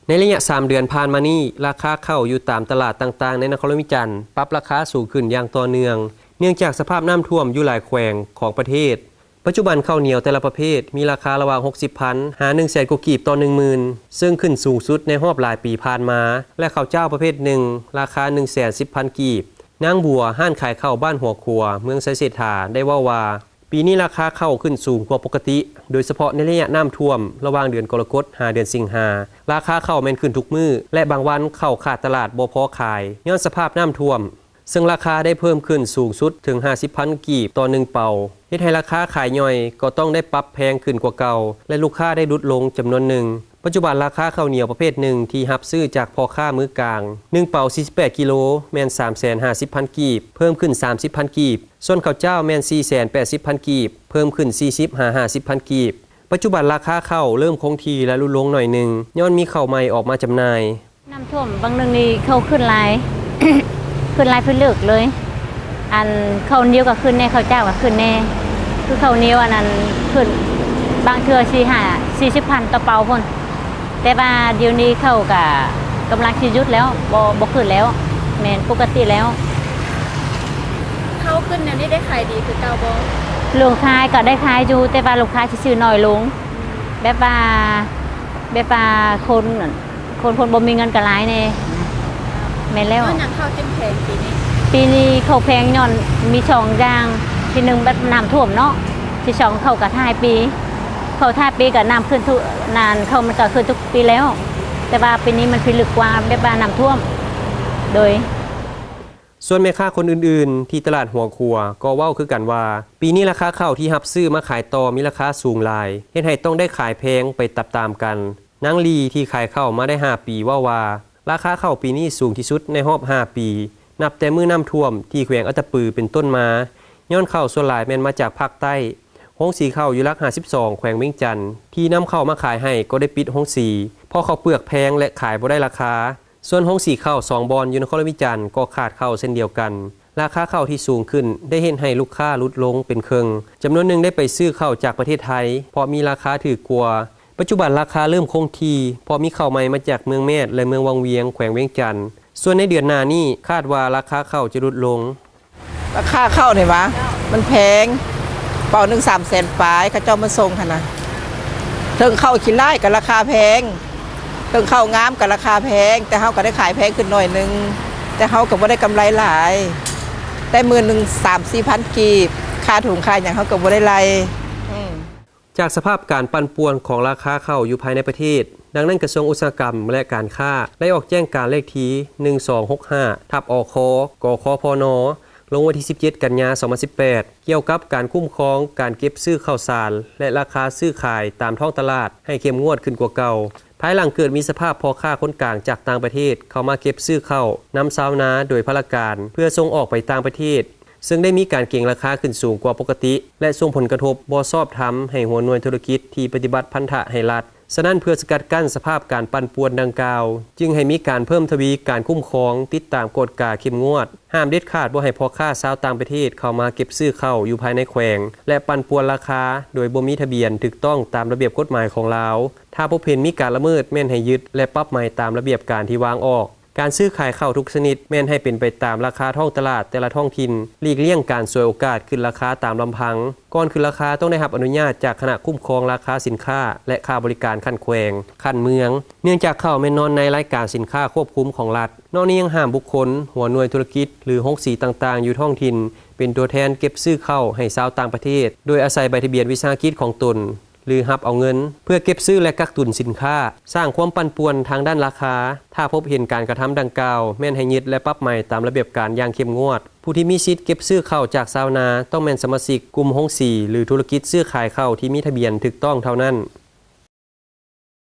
ໃນໄລຍະສາມເດືອນຜ່ານມານີ້, ລາຄາເຂົ້າຢູ່ຕາມຕະຫຼາດຕ່າງໆໃນນະຄອນຫຼວງວຽງຈັນ ປັບລາຄາສູງຂຶ້ນຢ່າງຕໍ່ເນື່ອງ ເນື່ອງຈາກສະພາບນ້ຳຖ້ວມຢູ່ຫຼາຍແຂວງຂອງປະເທດ. ປັດຈຸບັນເຂົ້າໜຽວແຕ່ລະປະເພດມີລາຄາລະຫວ່າງຫົກສິບພັນຫາໜຶ່ງແສນກວ່າກີບຕໍ່ໜຶ່ງໝື່ນ, ເຊິ່ງຂຶ້ນສູງສຸດໃນຮອບຫຼາຍປີຜ່ານມາ ແລະ ເຂົ້າຈ້າວປະເພດໜຶ່ງລາຄາໜຶ່ງແສນສິບພັນກີບ. ນາງບົວ, ຮ້ານຂາຍເຂົ້າບ້ານຫົວຂົວ, ເມືອງໄຊເສດຖາ ໄດ້ເວົ້າວ່າ ປີນີ້ລາຄາເຂົ້າຂຶ້ນສູງກວ່າປົກກະຕິ, ໂດຍສະເພາະໃນໄລຍະນ້ຳຖ້ວມລະຫວ່າງເດືອນກໍລະກົດຫາເດືອນສິງຫາ, ລາຄາເຂົ້າແມ່ນຂຶ້ນທຸກມື້ ແລະ ບາງວັນເຂົ້າຂາດຕະຫຼາດບໍ່ພໍຂາຍ ຍ້ອນສະພາບນ້ຳຖ້ວມ. ເຊິ່ງລາຄາໄດ້ເພີ່ມຂຶ້ນສູງສຸດເຖິງຫ້າສິບພັນກີບຕໍ່ໜຶ່ງເປົາ, ເຮັດໃຫ້ລາຄາຂາຍຍ່ອຍກໍຕ້ອງໄດ້ປັບແພງຂຶ້ນກວ່າເກົ່າ ແລະ ລູກຄ້າໄດ້ຫຼຸດລົງຈຳນວນໜຶ່ງ. ປັດຈຸບັນລາຄາເຂົ້າໜຽວປະເພດໜຶ່ງທີ່ຮັບຊື້ຈາກພໍ່ຄ້າມືກາງ ໜຶ່ງເປົາສີ່ສິບແປດກິໂລ ແມ່ນສາມແສນຫ້າສິບພັນກີບ, ເພີ່ມຂຶ້ນສາມສິບພັນກີບ, ສ່ວນເຂົ້າຈ້າວແມ່ນສີ່ແສນແປດສິບພັນກີບ, ເພີ່ມຂຶ້ນສີ່ສິບຫາຫ້າສິບພັນກີບ. ປັດຈຸບັນລາຄາເຂົ້າເລີ່ມຄົງທີ່ ແລະ ຫຼຸດລົງໜ້ອຍໜຶ່ງ ຍ້ອນມີເຂົ້າໃໝ່ອອກມາຈຳໜ່າຍ. ນ້ຳຖ້ວມບາງໜຶ່ງນີ້ເຂົ້າຂຶ້ນຫຼາຍ ຂຶ້ນຫຼາຍພິລຶກເລີຍ. ອັນເຂົ້າໜຽວກໍຂຶ້ນແດ່ ເຂົ້າຈ້າວກໍຂຶ້ນແດ່. ຄືເຂົ້າໜຽວອັນນັ້ນຂຶ້ນບາງເທື່ອສີ່ຫ້າ ສີ່ສິບພັນຕໍ່ເປົາພຸ້ນ, ແຕ່ວ່າດຽວນີ້ເຂົ້າກໍກຳລັງຊິຢຸດແລ້ວ ບໍ່ ບໍ່ຂຶ້ນແລ້ວ. ແມ່ນປົກກະຕິແລ້ວ. ເຂົ້າຂຶ້ນແນວນີ້ໄດ້ຂາຍດີຄືເກົ່າບໍ່? ລົງຂາຍກໍໄດ້ຂາຍຢູ່ ແຕ່ວ່າລູກຄ້າຊິຊື້ໜ້ອຍລົງ ແບບວ່າ ແບບວ່າຄົນ ຄົນ ຄົນບໍ່ມີເງິນກໍຫຼາຍແດ່. ແມ່ນແລ້ວ. ຍ້ອນຫຍັງເຂົ້າຈຶ່ງແພງປີນີ້? ປີນີ້ເຂົ້າແພງຍ້ອນມີສອງຢ່າງ, ທີໜຶ່ງແບບນ້ຳຖ້ວມເນາະ, ທີສອງເຂົ້າກໍທ້າຍປີ. ເຂົ້າທ້າຍປີກໍນ້ຳຂຶ້ນທຸກ ນ້ຳເຂົ້າມັນກໍຂຶ້ນທຸກປີແລ້ວ, ແຕ່ວ່າປີນີ້ມັນພິລຶກກວ່າ ແບບວ່ານ້ຳຖ້ວມ. ໂດຍ ສ່ວນແມ່ຄ້າຄົນອື່ນໆທີ່ຕະຫຼາດຫົວຂົວກໍເວົ້າຄືກັນວ່າ ປີນີ້ລາຄາເຂົ້າທີ່ຮັບຊື້ມາຂາຍຕໍ່ມີລາຄາສູງຫຼາຍ, ເຮັດໃຫ້ຕ້ອງໄດ້ຂາຍແພງໄປຕາມໆກັນ. ນາງລີ ທີ່ຂາຍເຂົ້າມາໄດ້ຫ້າປີ ເວົ້າວ່າ ລາຄາເຂົ້າປີນີ້ສູງທີ່ສຸດໃນຮອບຫ້າປີ ນັບແຕ່ມື້ນ້ຳຖ້ວມທີ່ແຂວງອັດຕະປືເປັນຕົ້ນມາ, ຍ້ອນເຂົ້າສ່ວນຫຼາຍແມ່ນມາຈາກພາກໃຕ້. ໂຮງສີເຂົ້າຢູ່ຫຼັກຫ້າສິບສອງ ແຂວງວຽງຈັນ ທີ່ນຳເຂົ້າມາຂາຍໃຫ້ກໍໄດ້ປິດໂຮງສີ ເພາະເຂົ້າເປືອກແພງ ແລະ ຂາຍບໍ່ໄດ້ລາຄາ. ສ່ວນໂຮງສີເຂົ້າສອງບ່ອນຢູ່ນະຄອນຫຼວງວຽງຈັນກໍຂາດເຂົ້າເຊັ່ນດຽວກັນ. ລາຄາເຂົ້າທີ່ສູງຂຶ້ນໄດ້ເຮັດໃຫ້ລູກຄ້າຫຼຸດລົງເປັນເຄິ່ງ. ຈຳນວນໜຶ່ງໄດ້ໄປຊື້ເຂົ້າຈາກປະເທດໄທ ເພາະມີລາຄາຖືກກວ່າ. ປັດຈຸບັນລາຄາເລີ່ມຄົງທີ່ ເພາະມີເຂົ້າໃໝ່ມາຈາກເມືອງແມດ ແລະ ເມືອງວັງວຽງ ແຂວງວຽງຈັນ. ສ່ວນໃນເດືອນໜ້ານີ້ ຄາດວ່າລາຄາເຂົ້າຈະຫຼຸດລົງ. ລາຄາເຂົ້ານີ້ຫວາ ມັນແພງ, ເປົາໜຶ່ງສາມແສນປາຍ ເຂົາເຈົ້າມາສົ່ງຫັ້ນນະ. ເຖິງເຂົ້າຂີ້ລ້າຍກໍລາຄາແພງ, ເຖິງເຂົ້າງາມກໍລາຄາແພງ, ແຕ່ເຮົາກໍໄດ້ຂາຍແພງຂຶ້ນໜ້ອຍໜຶ່ງ, ແຕ່ເຮົາກໍບໍ່ໄດ້ກຳໄລຫຼາຍ, ແຕ່ມື້ໜຶ່ງສາມສີ່ພັນກີບ, ຄ່າຖົງຄ່າຫຍັງເຮົາກໍບໍ່ໄດ້ໄລ່. ອືມ ຈາກສະພາບການປັ່ນປ່ວນຂອງລາຄາເຂົ້າຢູ່ພາຍໃນປະເທດ, ດັ່ງນັ້ນ ກະຊວງອຸດສາຫະກຳ ແລະ ການຄ້າ ໄດ້ອອກແຈ້ງການເລກທີ ໜຶ່ງສອງຫົກຫ້າ ທັບ ອຄ ກຄພນ ລົງວັນທີ ສິບເຈັດ ກັນຍາ ສອງພັນສິບແປດ ກ່ຽວກັບການຄຸ້ມຄອງການເກັບຊື້ເຂົ້າສານ ແລະ ລາຄາຊື້ຂາຍຕາມທ້ອງຕະຫຼາດໃຫ້ເຂັ້ມງວດຂຶ້ນກວ່າເກົ່າ, ພາຍຫຼັງເກີດມີສະພາບພໍ່ຄ້າຄົນກາງຈາກຕ່າງປະເທດເຂົ້າມາເກັບຊື້ເຂົ້ານຳຊາວນາໂດຍພະລະການ ເພື່ອສົ່ງອອກໄປຕ່າງປະເທດ, ເຊິ່ງໄດ້ມີການເກັງລາຄາຂຶ້ນສູງກວ່າປົກກະຕິ ແລະ ສົ່ງຜົນກະທົບບໍ່ຊອບທຳໃຫ້ຫົວໜ່ວຍທຸລະກິດທີ່ປະຕິບັດພັນທະໃຫ້ລັດ. ສະນັ້ນ ເພື່ອສະກັດກັ້ນສະພາບການປັ່ນປ່ວນດັ່ງກ່າວ, ຈຶ່ງໃຫ້ມີການເພີ່ມທະວີການຄຸ້ມຄອງ, ຕິດຕາມກວດກາເຂັ້ມງວດ, ຫ້າມເດັດຂາດບໍ່ໃຫ້ພໍ່ຄ້າຊາວຕ່າງປະເທດເຂົ້າມາເກັບຊື້ເຂົ້າຢູ່ພາຍໃນແຂວງ ແລະ ປັ່ນປ່ວນລາຄາໂດຍບໍ່ມີທະບຽນຖືກຕ້ອງຕາມລະບຽບກົດໝາຍຂອງລາວ. ຖ້າພົບເຫັນມີການລະເມີດ ແມ່ນໃຫ້ຍຶດ ແລະ ປັບໃໝຕາມລະບຽບການທີ່ວາງອອກ. ການຊື້ຂາຍເຂົ້າທຸກຊະນິດແມ່ນໃຫ້ເປັນໄປຕາມລາຄາທ້ອງຕະຫຼາດແຕ່ລະທ້ອງຖິ່ນ, ຫຼີກລ່ຽງການສວຍໂອກາດຂຶ້ນລາຄາຕາມລຳພັງ. ກ່ອນຂຶ້ນລາຄາຕ້ອງໄດ້ຮັບອະນຸຍາດຈາກຄະນະຄຸ້ມຄອງລາຄາສິນຄ້າ ແລະ ຄ່າບໍລິການຂັ້ນແຂວງ, ຂັ້ນເມືອງ. ເນື່ອງຈາກເຂົ້າແມ່ນນອນໃນລາຍການສິນຄ້າຄວບຄຸມຂອງລັດ, ນອກນີ້ຍັງຫ້າມບຸກຄົນ, ຫົວໜ່ວຍທຸລະກິດ ຫຼື ໂຮງສີຕ່າງໆຢູ່ທ້ອງຖິ່ນ ເປັນຕົວແທນເກັບຊື້ເຂົ້າໃຫ້ຊາວຕ່າງປະເທດ ໂດຍອາໄສໃບທະບຽນວິສາຫະກິດຂອງຕົນ ຫຼື ຮັບເອົາເງິນເພື່ອເກັບຊື້ ແລະ ກັກຕຸນສິນຄ້າ, ສ້າງຄວາມປັ່ນປ່ວນທາງດ້ານລາຄາ. ຖ້າພົບເຫັນການກະທຳດັ່ງກ່າວ, ແມ່ນໃຫ້ຍຶດ ແລະ ປັບໃໝຕາມລະບຽບການຢ່າງເຂັ້ມງວດ. ຜູ້ທີ່ມີສິດເກັບຊື້ເຂົ້າຈາກຊາວນາ ຕ້ອງແມ່ນສະມາຊິກກຸ່ມໂຮງສີ ຫຼື ທຸລະກິດຊື້ຂາຍເຂົ້າທີ່ມີທະບຽນຖືກຕ້ອງເທົ່ານັ້ນ.